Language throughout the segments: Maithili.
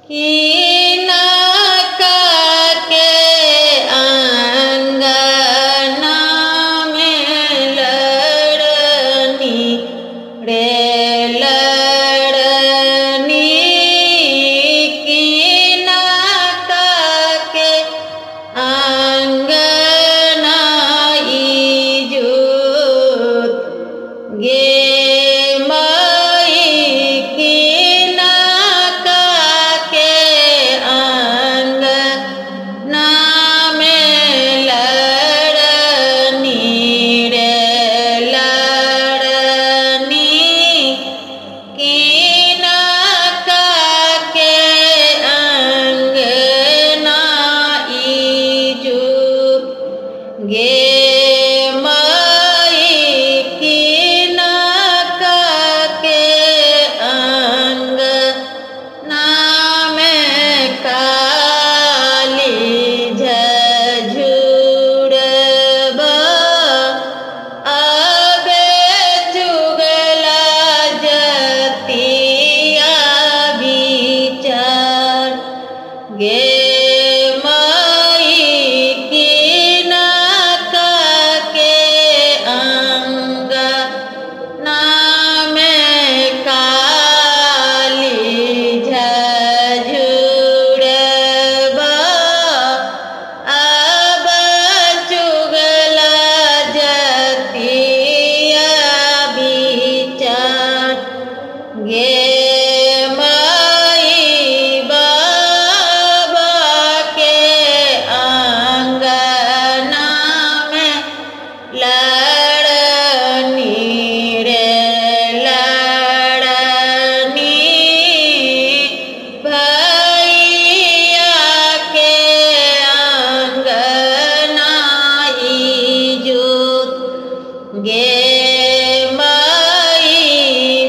किनका के अंगना में लड़नी रे लड़नी, किनका के अंगना इजोत गे माई, किनका के अंगना में लड़नी रे लड़नी, किनका के अंगना इजोत गे माई, किनका के अंगना में काली झझुड़बा आबे चुगला जतिया विचार गे माई, किनका के अंगना में काली झझुड़बा अब चुगला जतिया विचार गे माई, बाबा के अंगना में लड़नी रे लड़नी, भैया के अंगना इजोत गे माई,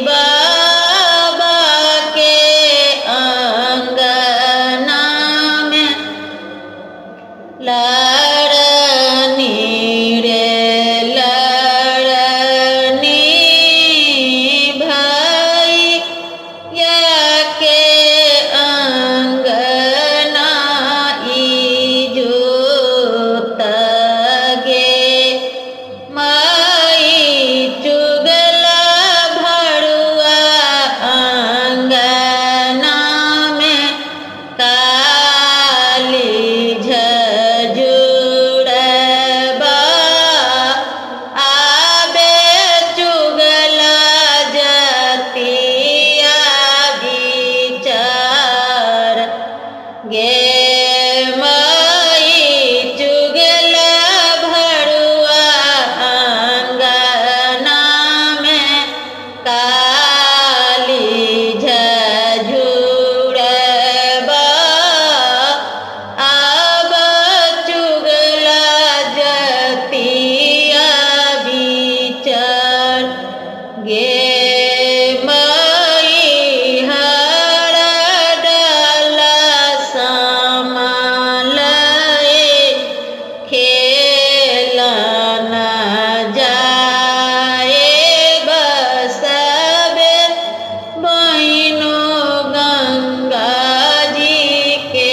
बाबा के अंगना में लड़नी रे लड़नी, भैया के अंगना इजोत गे माई, चुगला भरुआ अंगना में काली झझुड़बा आबे चुगला जतिया विचार गे माई, चुगला भरुआ अंगना में काली झझुड़बा आब चुगला जतिया विचार गे माई, हर डाला समालए खेलना जाए बसबे बहिनो गंगा जी के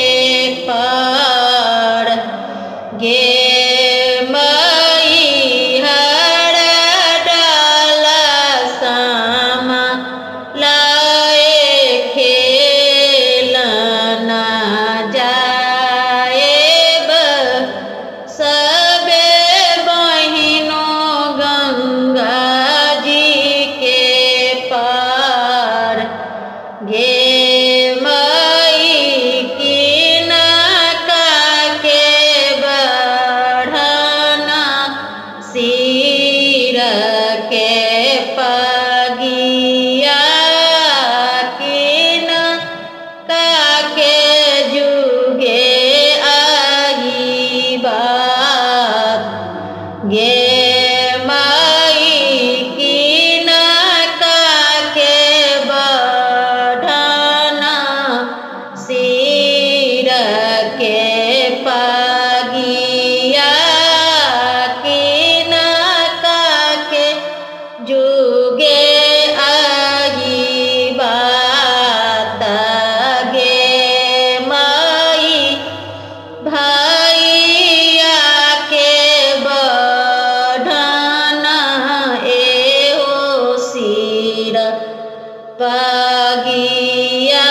पार गे माई, हर डाला सामा लाए खेलना जाए सबे बहिनो गंगा जी के पार गे माई, किनका के बढ़ना सिर के पगिया, किनका के जुगे आई बात गे माई, किनका के बढ़ना बगिया।